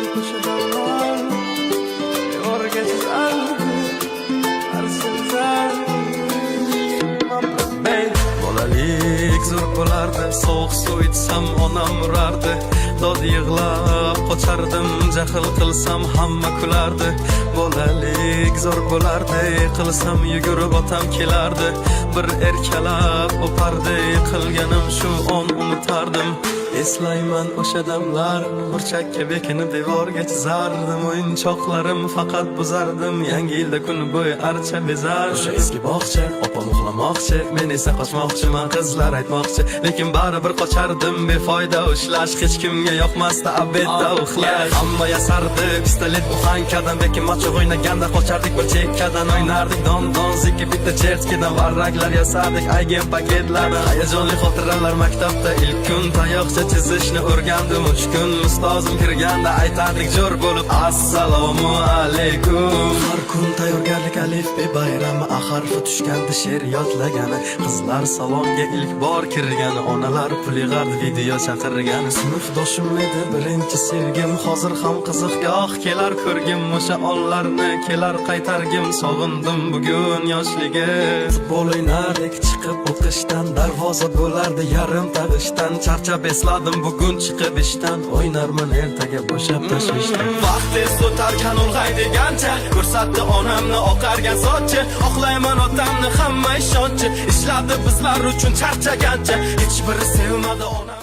Eslayman o'sha damlarni, devorga chizardim, archa buzardim. Bolalik zo'r bo'lardi. Sovuq suv ichsam, onam urardi. Dod yig'lab qochardim. Jahl qilsam, hamma kulardi. Bolalik zo'r bo'lardi. Qilsam, yugurib otam kelardi. Bir erkalab o'pardi. Qilganim shu on unutardim. Eslayman o'sha damlarni. Burchakka bekinib, devorga chizardim. O'yinchoqlarim faqat buzardim. Yangi yilda kun bo'yi archa bezardim. O'sha eski bog'cha, opam uxlamoqchi, men esa qochmoqchiman. Qizlar aytmoqchi, lekin baribir qochardim. Befoyda ushlash hech kimga yoqmasdi. Обед da uxlash. Hamma yasardi pistolet буханка dan. Bekinmachoq o'ynaganda qochardik bir chekkadan. O'ynardik don don ziki bitta chertkidan. Varraklar yasardik aygen paketlardan. Hayajonli xotiralar. Maktabda ilk kun tayoqcha chizishni o'rgandim 3 kun. Ustozim kirganda aytardik jo'r bo'lib: "Assalomu alaykum". Har kun tayyorgarlik, alifbe bayrami, a harfi tushganda she'r yodlagani, qizlar salonga ilk bor kirgani, onalar pul yig'ardi video chaqirgani. Sinfdoshim edi birinchi sevgim. Hozir ham qiziq, goh kelar ko'rgim. O'sha onlarni kelar qaytargim. Sog'indim bugun yoshligim. Futbol o'ynardik chiqib o'qishdan. Darvoza bo'lardi yarim tag'ishdan. Charchab esladim bugun chiqib ishdan. O'ynarman ertaga bo'shab tashvishdan. Vaqt tez o'tarkan ulg'aydigancha. Ko'rsatdi onamni oqargan sochi. Oqlayman otamni, hamma ishonchi. Ishladi bizlar uchun charchagancha. Hech biri sevmadi onam.